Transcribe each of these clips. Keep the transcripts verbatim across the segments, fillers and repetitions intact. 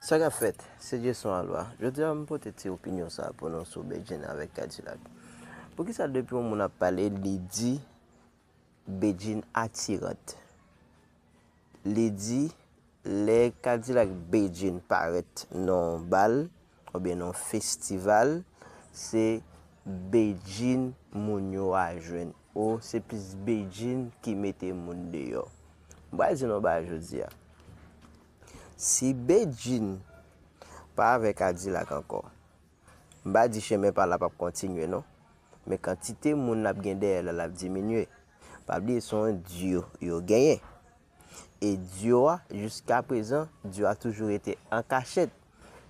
Sa k ap fèt? Se Jason Alwa. Jodi a, m pote ti opinyon sa pou nou sou Bedjine avèk Kadilak. Poukisa depi yon moun ap pale, li di Bedjine atirant? Li di lè Kadilak Bedjine parèt nan yon bal oubyen nan yon festival, se Bedjine moun yo a jwenn. O, se plis Bedjine ki mete moun deyò. M pral di nou yon bagay jodi a. Si Bedjine pa avèk Kadilak ankò, m pa di chemen pa l la p ap kontinye non, men kantite moun l ap gen dèyè l la l ap diminye. Pa bliye se yon duo yo genyen. E duo a, jiska prezan, duo a toujou rete an kachèt.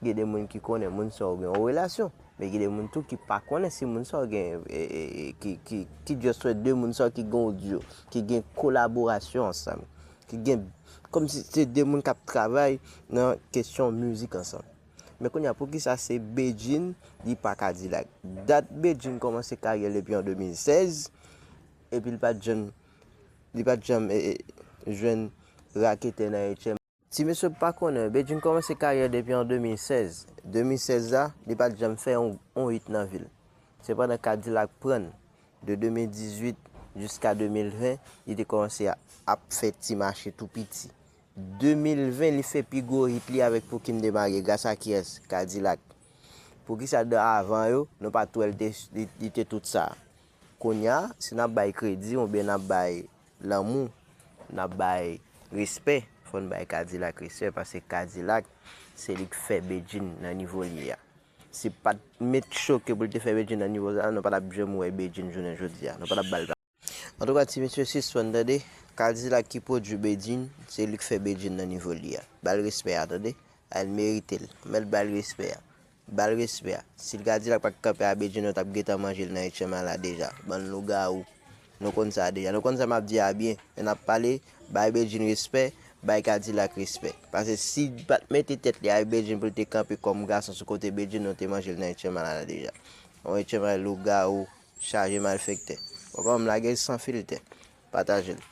Gen de moun ki konnen moun sa yo gen yon relasyon, men gen de moun tou ki pa konnen si moun sa yo gen, e, e, e, ki, ki, ki just wè de moun sa yo ki gen yon duo, ki gen kolaborasyon ansanm, ki gen, kòmsi se de moun k ap travay nan kesyon mizik ansanm. Men kounye a, poukisa se Bedjine, li pa Kadilak? Dat Bedjine kòmanse karyè l depi an de mil sèz, epi l pa t janm, li pa t janm, e, e, jwenn raketè nan H M. Ti mesye pa konnen, Bedjine kòmanse karyè depi an de mil sèz. De mil sèz la, li pa t janm fè yon, yon hit nan vi l. Se pandan Kadilak pran l, de de mil dizuit jiska de mil ven, li te kòmanse a, ap fè ti mache tou piti. De mil ven, li fè pi gwo hit li avèk Pou ki m te marye, gras a kiyès? Kadilak. Poukisa dan avan yo, nou pa t wè l te, li, li te tout sa? Kounye a, si n ap bay kredi oubyen n ap bay lanmou, n ap bay respè, fò n bay Kadilak respè, paske Kadilak, se li k fè Bedjine nan nivo l ye a. Si pa t met Choke pou l te fè Bedjine nan nivo sa, nou pa t ap janm wè Bedjine jounen jodi a. Nou pa t ap ba l. Antouka, ti mesye, sispann tande. Kadilak ki pwodui Bedjine, se li k fè Bedjine nan nivo l ye a. Ba l respè a, tande. Al merite l. Mèt ba l respè a. Ba l respè a. Si l Kadilak pa t kanpe a Bedjine, yo t ap gentan manje l nan H M A la deja. Bann lougawou. Nou konn sa deja. Nou konn sa m ap di a byen. Men n ap pale, bay Bedjine respè, bay Kadilak respè. Paske si l pa t mete tèt li avèk Bedjine pou l te kanpe kòm gason sou kote Bedjine, nou te manje l nan H M A la deja. Yon H M A lougawou, chaje malfektè. Bon, kòm m lage l san filtè. Pataje l.